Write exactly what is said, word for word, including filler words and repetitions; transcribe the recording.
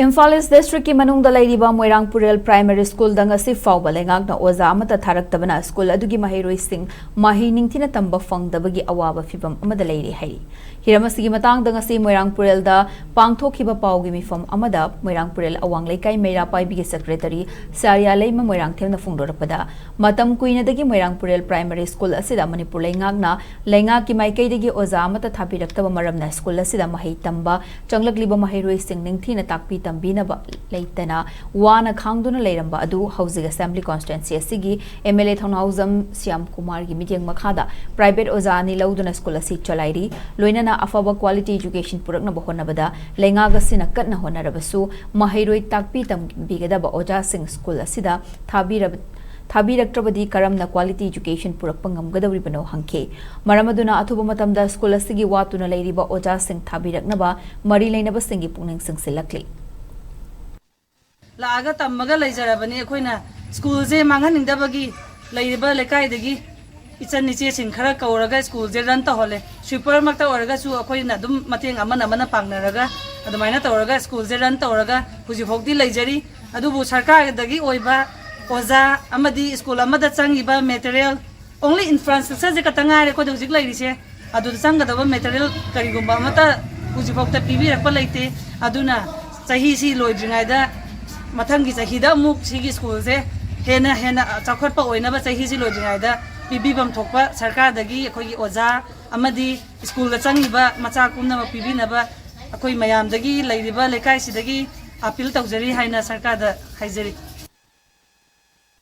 ꯏꯝꯐꯥꯜ ꯏꯁ ꯗꯤꯁꯇ꯭ꯔꯤꯛꯀꯤ ꯃꯅꯨꯡꯗ ꯂꯩꯔꯤꯕ ꯃꯣꯏꯔꯥꯡ ꯄꯨꯔꯦꯜ ꯄ꯭ꯔꯥꯏꯃꯥꯔꯤ ꯁ꯭ꯀꯨꯜꯗ ꯉꯁꯤ ꯐꯥꯎꯕ ꯂꯩꯉꯥꯛꯅ ꯑꯣꯖꯥ ꯑꯃꯠꯇ ꯊꯥꯔꯛꯇꯕꯅ ꯁ꯭ꯀꯨꯜ ꯑꯗꯨꯒꯤ ꯃꯍꯩꯔꯣꯏꯁꯤꯡ ꯃꯍꯩ ꯅꯤꯡꯊꯤꯅ ꯇꯝꯕ ꯐꯪꯗꯕꯒꯤ ꯑꯋꯥꯕ ꯐꯤꯚꯝ ꯑꯃꯗ ꯂꯩꯔꯤ ꯍꯥꯏꯔꯤ꯫ ꯍꯤꯔꯝ ꯑꯁꯤꯒꯤ ꯃꯇꯥꯡꯗ ꯉꯁꯤ ꯃꯣꯏꯔꯥꯡ ꯄꯨꯔꯦꯜꯗ ꯄꯥꯡꯊꯣꯛꯈꯤꯕ ꯄꯥꯎꯒꯤ ꯃꯤꯐꯝ ꯑꯃꯗ ꯃꯣꯏꯔꯥꯡ ꯄꯨꯔꯦꯜ ꯑꯋꯥꯡ ꯂꯩꯀꯥꯏ ꯃꯩꯔꯥ ꯄꯥꯏꯕꯤꯒꯤ ꯁꯦꯀ꯭ꯔꯦꯇꯔꯤ ꯁꯥꯔꯤꯌꯥ ꯂꯩꯃ ꯃꯣꯏꯔꯥꯡꯊꯦꯝꯅ ꯐꯣꯡꯗꯣꯔꯛꯄꯗ, ꯃꯇꯝ ꯀꯨꯏꯅꯗꯒꯤ ꯃꯣꯏꯔꯥꯡ ꯄꯨꯔꯦꯜ ꯄ꯭ꯔꯥꯏꯃꯥꯔꯤ ꯁ꯭ꯀꯨꯜ ꯑꯁꯤꯗ ꯃꯅꯤꯄꯨꯔ ꯂꯩꯉꯥꯛꯅ ꯂꯩꯉꯥꯛꯀꯤ ꯃꯥꯏꯀꯩꯗꯒꯤ ꯑꯣꯖꯥ ꯑꯃꯠꯇ ꯊꯥꯕꯤꯔꯛꯇꯕ ꯃꯔꯝꯅ ꯁ꯭ꯀꯨꯜ ꯑꯁꯤꯗ ꯃꯍꯩ ꯇꯝꯕ ꯆꯪꯂꯛꯂꯤꯕ ꯃꯍꯩꯔꯣꯏꯁꯤꯡ ꯅꯤꯡꯊꯤꯅ ꯇꯥꯛꯄꯤ ꯇꯝꯕꯤꯅꯕ ꯂꯩꯇꯅ ꯋꯥꯅ ꯈꯥꯡꯗꯨꯅ ꯂꯩꯔꯝꯕ ꯑꯗꯨ ꯍꯧꯖꯤꯛ ꯑꯁꯦꯝꯕ꯭ꯂꯤ ꯀꯣꯟꯁꯇꯤꯇ꯭ꯋꯦꯟꯁꯤ ꯑꯁꯤꯒꯤ ꯑꯦꯝ ꯑꯦꯜ ꯑꯦ ꯊꯧꯅꯥꯎꯖꯝ ꯁ꯭ꯌꯥꯝ ꯀꯨꯃꯥꯔꯒꯤ ꯃꯤꯠꯌꯦꯡ ꯃꯈꯥꯗ ꯄ꯭ꯔꯥꯏꯚꯦꯠ ꯑꯣꯖꯥ ꯑꯅꯤ ꯂꯧꯗꯨꯅ ꯁ꯭ꯀꯨꯜ ꯑꯁꯤ ꯆꯂꯥꯏꯔꯤ꯫ ꯂꯣꯏꯅꯅ ꯑꯐꯕ ꯀ꯭ꯋꯥꯂꯤꯇꯤ ꯏꯖꯨꯀꯦꯁꯟ ꯄꯨꯔꯛꯅꯕ ꯍꯣꯠꯅꯕꯗ ꯂꯩꯉꯥꯛ ꯑꯁꯤꯅ ꯀꯟꯅ ꯍꯣꯠꯅꯔꯕꯁꯨ ꯃꯍꯩꯔꯣꯏ ꯇꯥꯛꯄꯤ ꯇꯝꯕꯤꯒꯗꯕ ꯑꯣꯖꯥꯁꯤꯡ ꯁ꯭ꯀꯨꯜ ꯑꯁꯤꯗ ꯊꯥꯕꯤꯔꯕ ꯊꯥꯕꯤꯔꯛꯇ꯭ꯔꯕꯗꯤ ꯀꯔꯝꯅ ꯀ꯭ꯋꯥꯂꯤꯇꯤ ꯏꯖꯨꯀꯦꯁꯟ ꯄꯨꯔꯛꯄ ꯉꯝꯒꯗꯧꯔꯤꯕꯅꯣ ꯍꯪꯈꯤ꯫ ꯃꯔꯝ ꯑꯗꯨꯅ ꯑꯊꯨꯕ ꯃꯇꯝꯗ ꯁ꯭ꯀꯨꯜ ꯑꯁꯤꯒꯤ ꯋꯥꯠꯇꯨꯅ ꯂꯩꯔꯤꯕ ꯑꯣꯖꯥꯁꯤꯡ ꯊꯥꯕꯤꯔꯛꯅꯕ ꯃꯔꯤ ꯂꯩꯅꯕꯁꯤꯡꯒꯤ ꯄꯨꯛꯅꯤꯡ ꯆꯤꯡꯁꯤꯜꯂꯛꯂꯤ꯫ ꯂꯥꯛꯑꯒ ꯇꯝꯃꯒ ꯂꯩꯖꯔꯕꯅꯤ꯫ ꯑꯩꯈꯣꯏꯅ ꯁ꯭ꯀꯨꯜꯁꯦ ꯃꯥꯡꯍꯟꯅꯤꯡꯗꯕꯒꯤ ꯂꯩꯔꯤꯕ ꯂꯩꯀꯥꯏꯗꯒꯤ ꯏꯆꯟ ꯏꯆꯦꯁꯤꯡ ꯈꯔ ꯀꯧꯔꯒ ꯁ꯭ꯀꯨꯜꯁꯦ ꯔꯟ ꯇꯧꯍꯜꯂꯦ꯫ ꯁ꯭ꯋꯤꯄꯔꯃꯛꯇ ꯑꯣꯏꯔꯒꯁꯨ ꯑꯩꯈꯣꯏꯅ ꯑꯗꯨꯝ ꯃꯇꯦꯡ ꯑꯃꯅ ꯑꯃꯅ ꯄꯥꯡꯅꯔꯒ ꯑꯗꯨꯃꯥꯏꯅ ꯇꯧꯔꯒ ꯁ꯭ꯀꯨꯜꯁꯦ ꯔꯟ ꯇꯧꯔꯒ ꯍꯧꯖꯤꯛꯐꯥꯎꯗꯤ ꯂꯩꯖꯔꯤ꯫ ꯑꯗꯨꯕꯨ ꯁꯔꯀꯥꯔꯗꯒꯤ ꯑꯣꯏꯕ ꯑꯣꯖꯥ ꯑꯃꯗꯤ ꯁ꯭ꯀꯨꯜ ꯑꯃꯗ ꯆꯪꯉꯤꯕ ꯃꯦꯇꯔꯤꯌꯦꯜ, only ꯏꯟꯐ꯭ꯔꯥꯁ꯭ꯇ꯭ꯔꯛꯆꯔꯁꯦ ꯈꯛꯇ ꯉꯥꯏꯔꯦ ꯑꯩꯈꯣꯏꯗ ꯍꯧꯖꯤꯛ ꯂꯩꯔꯤꯁꯦ꯫ ꯑꯗꯨꯗ ꯆꯪꯒꯗꯕ ꯃꯦꯇꯔꯤꯌꯦꯜ ꯀꯔꯤꯒꯨꯝꯕ ꯑꯃꯠꯇ ꯍꯧꯖꯤꯛꯐꯥꯎꯗ ꯄꯤꯕꯤꯔꯛꯄ ꯂꯩꯇꯦ꯫ ꯑꯗꯨꯅ ꯆꯍꯤꯁꯤ ꯂꯣꯏꯗ꯭ꯔꯤꯉꯩꯗ ꯃꯊꯪꯒꯤ ꯆꯍꯤꯗ ꯑꯃꯨꯛ ꯁꯤꯒꯤ ꯁ꯭ꯀꯨꯜꯁꯦ ꯍꯦꯟꯅ ꯍꯦꯟꯅ ꯆꯥꯎꯈꯠꯄ ꯑꯣꯏꯅꯕ ꯆꯍꯤꯁꯤ ꯂꯣꯏꯗ꯭ꯔꯤꯉꯩꯗ ꯄꯤꯕꯤꯐꯝ ꯊꯣꯛꯄ ꯁꯔꯀꯥꯔꯗꯒꯤ ꯑꯩꯈꯣꯏꯒꯤ ꯑꯣꯖꯥ ꯑꯃꯗꯤ ꯁ꯭ꯀꯨꯜꯗ ꯆꯪꯉꯤꯕ ꯃꯆꯥ ꯄꯨꯝꯅꯃꯛ ꯄꯤꯕꯤꯅꯕ ꯑꯩꯈꯣꯏ ꯃꯌꯥꯝꯗꯒꯤ, ꯂꯩꯔꯤꯕ ꯂꯩꯀꯥꯏꯁꯤꯗꯒꯤ ꯑꯥꯄꯤꯜ ꯇꯧꯖꯔꯤ ꯍꯥꯏꯅ ꯁꯔꯀꯥꯔꯗ ꯍꯥꯏꯖꯔꯤ꯫